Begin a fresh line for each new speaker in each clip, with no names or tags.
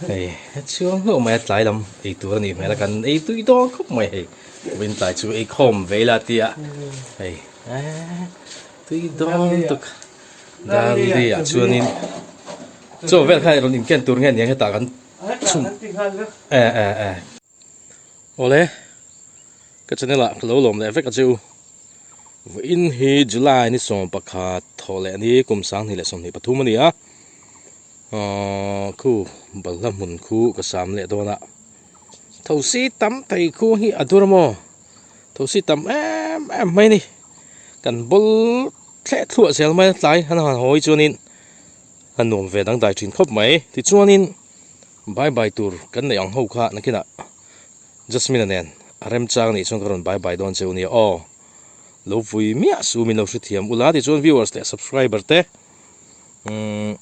Hei a chhuang hlauh mai a tlai lam ei tur a nih hmel a kan ei tui dawn khawp mai hei vawiin tlai chu ei khawm ve ila tia hei eee tui dawn tuk darli ah chuanin chaw vel kha rawn inken tur nge nia hetah kan chhum e e e awle ka channel ah ka lo lawm leh vek a che u vawiin hi July ni 11 thawh leh ni kum 2023 a ni a. Aww khu balhla hmun khu ka sam leh dawn a thosi tam thei khu hi a dur maw thosi tam em em mai a ni kan bawl thleh thluah zel mai a tlai han han hawi chuanin a nuam ve dangdai thin khawp mai tichuanin bye bye tur kan neih ang ho kha nakinah Jasmine-a nen a remchang anih chuan ka rawn bye bye dawn che u nia aw lo vui miah su min lo hrethiam ula tichuan viewers leh subscriber te. Umm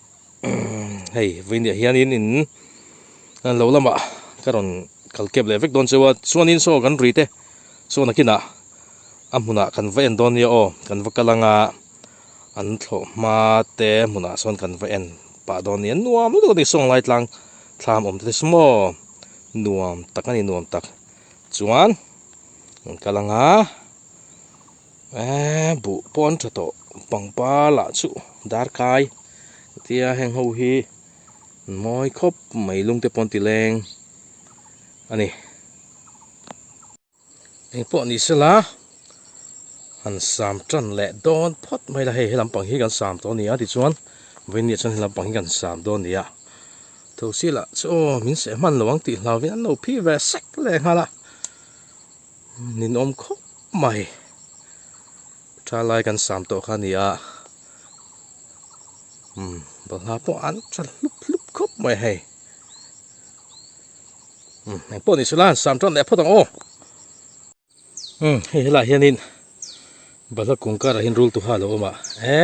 hei vawiin hianin in lo lamah ka rawn kal kep leh vek dawn cheu a chuanin saw kan ri te saw nakinah a hmunah kan va en dawn nia aw kan va kal anga an thlawh hma te hmunah sawn kan va en pah dawn nia nuam lutuk a ni saw lai tlang thlam awm te saw maw nuam tak a ni nuam tak chuan kan kal anga. Eee buh pawh an tha tawh pangpar lah chu darkai tia heng ho hi mawi khawp mai lung te pawh an ti leng a ni. Engpawh ni sela han sam tan leh dawn phawt mai la hei he lampang hi kan sam tawh a ni a tichuan vawiin ah chuan he lampang hi kan sam dawn a ni a thosi lah chu aw min seh hman lo ang tih hlauhin an lo phi ve sek leh nghal a. Ninawm khawp mai tha lai kan sam tawh kha a ni a umm bawlhla pawh an tha hlup hlup khawp mai hei umm engpawh ni sela an sam tan leh phawt ang aw umm hei helaiah hianin balhla kung karah hian rul tuha a lo awm a e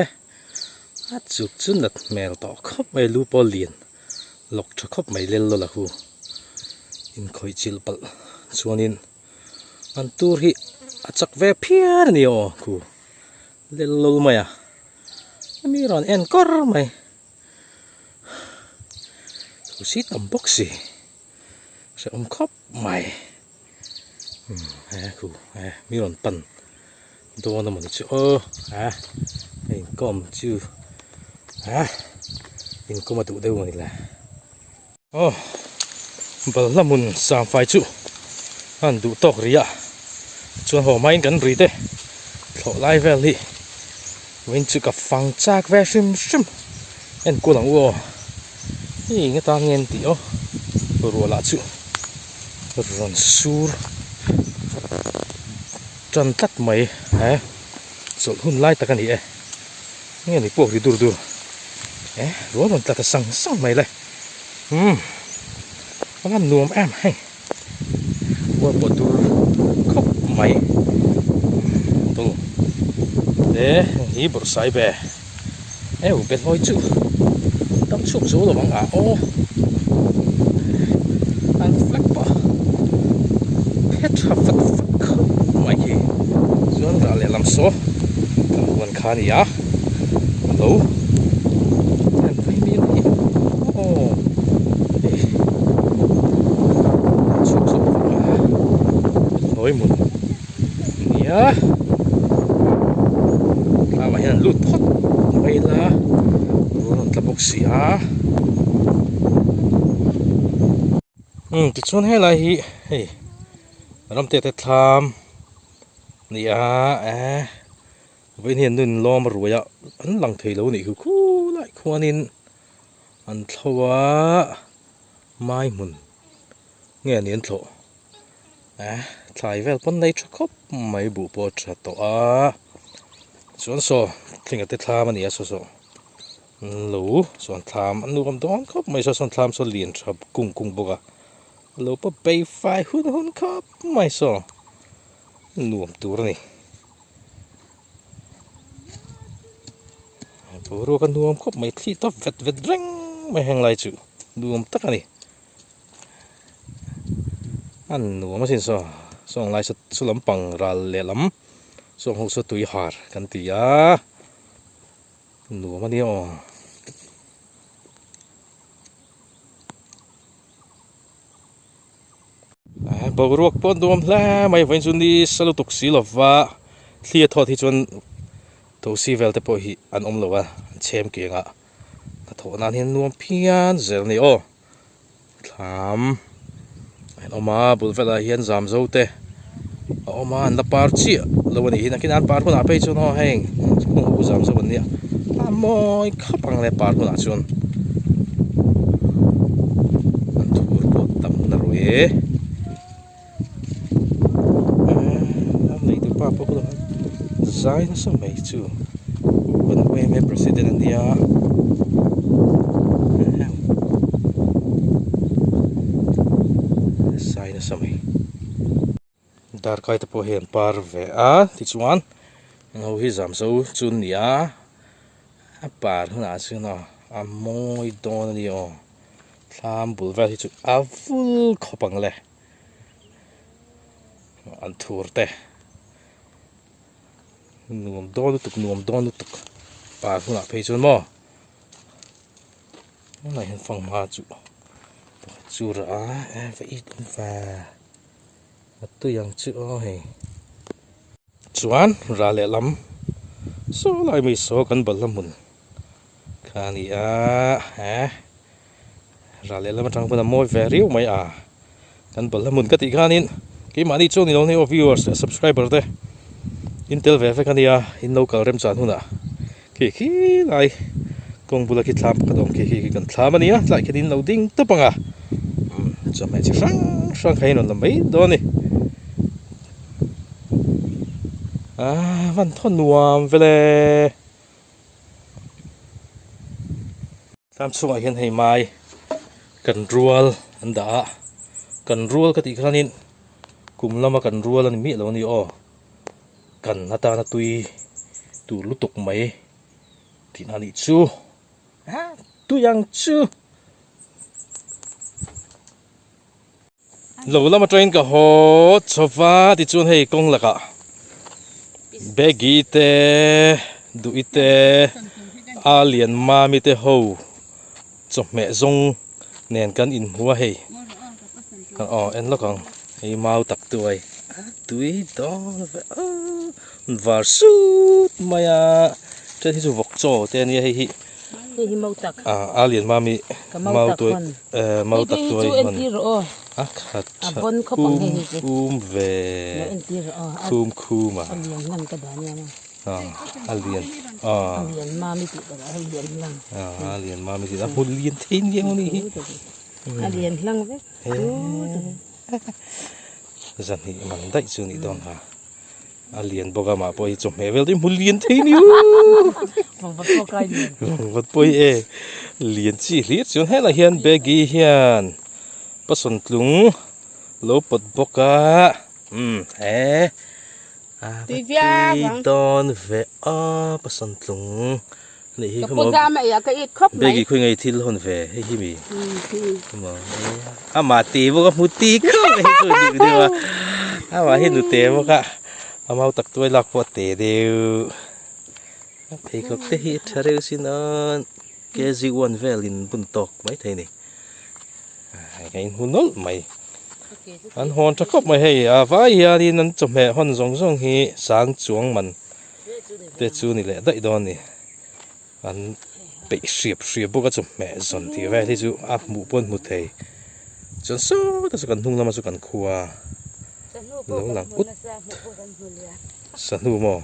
a chuk chu nat hmel tawh khawp mai lu pawh a lian. Lawk tha khawp mai lel lawla hu inkhawih chilh palh chuanin an tur hi a chak ve phian a ni aw khu lel lawl mai a mi rawn en kawr mai thu si tam bawk si hrehawm khawp mai he khu he mi rawn pan dawn a mawni chu aw a a inkawm chu a inkawm a duh deuh mawni le aw balhla hmun sangfai chu a han duh tawk rih a chuan haw hmain kan ri te thlawh lai vel hi vawiin chu ka fang chak ve hrim hrim enkual ang u aw hei eng atan nge an tih aw ruah lah chu rawn sur tan tlat mai he chawlh hun lai tak a ni e nge ni pawh ri dur dur e rual rawn tla ta sang sang mai le umm a van nuam em hei kual pawh tur khawp mai tu te hi bawrhsai ve eu behlawi chu dam chhuak zo lo ang ah aw an flag pawh phe tha vat vat khawp mai khi chuan rah lehlam saw kan huan kha a ni a lo en mai mai a ni aw hei chhuk chhuk behlawi hmun nia tlangah hian an lut phawt mai ila rul an tla bawk si a umm tichuan helai hi hei ramte te thlam a ni a eh vawiin hian nun lawm a ruai a an lang thei lo a nih khu khulai khuanin an thlo a mai hmun nge ni an thlawh. Eh thlai vel pawn nei tha khawp mai buh pawh a tha tawh a chuan saw thlinga te thlam a ni a saw saw lo chuan thlam a nuam dawn khawp mai saw sawn thlam saw lian tha kung kung bawk a lo pawh bei fai hun hun khawp mai saw nuam tur a ni boruak a nuam khawp mai thli tawp vet vet reng mai heng lai chu nuam tak a ni. A nuam asin saw sawng lai saw saw lampang ral lehlam sawng ho saw tui har kan ti a nuam a nia aw. Boruak pawh nuam hle mai vawiin chu ni sa lutuk si lova thli a thawt hi chuan thosi vel te pawh hi an awm lo a an chhem keng a hnathawh nan hian nuam phian zel a ni aw thlam an awm a bul velah hian zam zo te a awm a an la par chiah lo a nih hi nakin an par hunah phei chuan aw heng kawng u zam zo an nia a mawi khawp ang le par hunah chuan an thur pawh tam na rawh e a neitu pa pawh kha zai nasa mai chu kan yma president a nia. Zai nasa mai. Darkai te pawh hi an par ve a tichuan engho hi zam zo chu an ni a a par hunah chuan aw a mawi dawn a ni aw thlam bul vel hi chu a vul khawp ang le an thur te nuam dawn lutuk nuam dawn lutuk par hunah phei chuan maw. Tunah hian fanghma chu pakhat chu rah a e va it awm ve a tui ang chu aw hei chuan rah leh lam saw lai mai saw kan balhla hmun kha a ni a he rah leh lam atang pawn a mawi ve riau mai a kan balhla hmun ka tih khanin keimahni chuan ni lo ni aw viewers leh subscriber te in tel ve vek a nia in lo kal remchan hunah. Khi khi lai kawng bula khi thlam pakhat a awm khi khi kan thlam a nia tlai khian in lo ding tawp ang a umm chawhmeh chi hrang hrang kha hi rawn la mai dawn a ni aaa van thaw nuam vel e thlam chhungah hian hei mai kan rual an dah a kan rual ka tih khanin kum lama kan rual a ni miah lo a ni aw. Kan atana tui tur lutuk mai tihna anih chu a tui ang chu. Lo lam atangin ka haw chho va tichuan hei kawng lakah Baggy te Duhi te a lian mami te ho chawhmeh zawng nen kan inhmu a hei. Aw en lawk ang hei mau tak tuai a tui dawn ve a var sut mai a then hi chu vawk chaw te a nia hei hi
hei hi mau tak
a a lian mami
mau
tuai eh mau tak tuai
hman
a khat tha khum khum ve khum khum a a lian
a lian mami tih a lian
a lian mami tih a hmun lian thei nia ni hi.
A lian hlang vek.
Zahnih man daih chu nih dawn ha. A lian bawk a mah pawh hi chawhmeh vel te hi hmu lian thei ni u.
Vawngvat pawh kai lian.
Vawngvat pawh hi e lian chi hlir chuan helai hian Baggy hian pasawn tlung lo pawt bawk a. Umm he a va tui dawn ve a pasawn tlung. Nih hi
Ka puza mai a ka it khawp mai.
Beki khawi ngei thil hawn ve hei hi mi. Ama te bawk a hmu ti khawp mai chu dik deuh a. Ama hi nute bawk a. A mau tak tuai lak pawh a te deuh. A pheikhawk te hi tha reuh sin a kg one vel in bun tawk mai thei a ni. Ka inhmu nawlh mai. An hawn tha khawp mai hei a vai hianin an chawhmeh hawn zawng zawng hi sang chuang man te chu ni leh daih dawn a ni. An peih hriap hriap bawk a chawhmeh zawn tih vel hi chu a hmuh pawh an hmu thei. Chuan sawtah chu kan hnung lamah chu kan khua lo lang ut sahnu maw?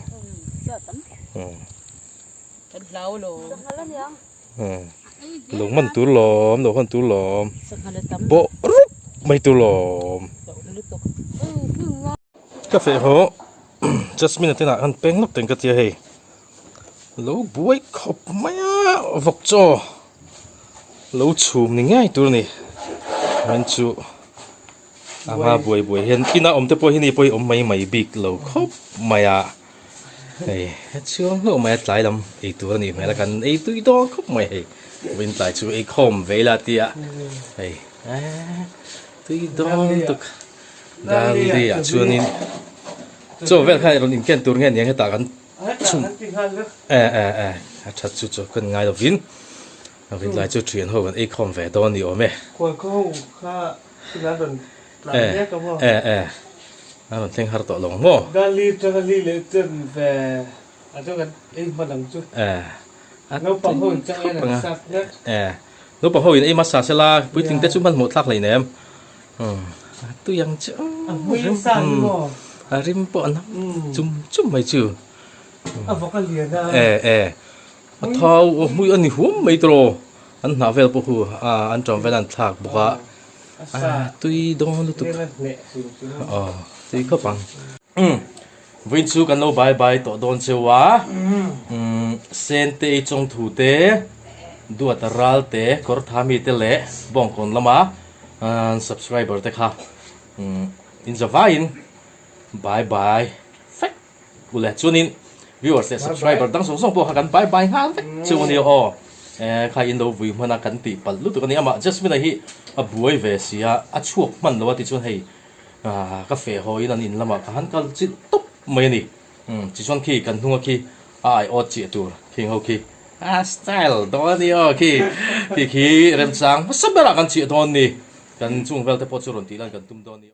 Lo hman tur lawm, lo hawn tur lawm, bawh rup mai tur lawm. Ka feh haw Jasmine a te nah khan peng lawk teng ka tia hei. Lo buai khawp mai a vawk chaw lo chhum ni ngei tur a ni. Chuan chu a hma buai buai hian ina awm te pawh hi ni pawh hi awm mai mai bik lo khawp mai a. Hei a chhuang hlauh mai a tlai lam ei tur a nih hmel a kan ei tui dawn khawp mai hei vawiin tlai chu ei khawm ve ila tia hei eee tui dawn tuk darli ah chuanin chaw vel khan rawn inken tur nge nia hetah kan chhum e e e a that chu chaw kan ngai lovin vawiin tlai chu thian ho kan ei khawm ve dawn ni awm e. E e e a rawn thleng har tawh lo ang maw?
Gali tanga li leh chen ve a chu kan ei hman ang chu.
E a
Naupang ho in chang en an sat nek.
E naupang ho in ei hmasa sela puitling te chu hmanhmawh thlak hlei nem. A tui ang chu.
A hmui sa hi maw?
A rim pawh a nam chum chum mai chu.
A vawk a lian a.
E e a thau a hmui a ni huam mai tawh an hnah vel pawh hu a an ṭawm vel an thlak bawk a. A tui dawn lutuk. Aw tui khawp ang. Vawiin chu kan lo bai bai tawh dawn cheu a. Sente ei chawng thu te, Duata ral te, kawr tha mi te leh Bawngkawn lama subscriber te kha in za vaiin bai bai fek. Ule chuanin viewers leh subscriber dang zawng zawng pawh kha kan bye bye nghal vek chu ania aw. Eh kha in lo vui hman a kan tih palh lutuk ania amah Jasmine-a hi a buai ve si a, a chhuak hman lo a tichuan hei ah ka feh haw in an in lamah ka han kal chilh tawp mai a ni. Umm tichuan khi kan hnunga khi a ai awt chiah tur khing ho khi a style dawn ania aw khi khi khi remchang hmasa berah kan chiah dawn ni. Kan chung vel te pawh chu rawn tih lan kan tum dawn nia.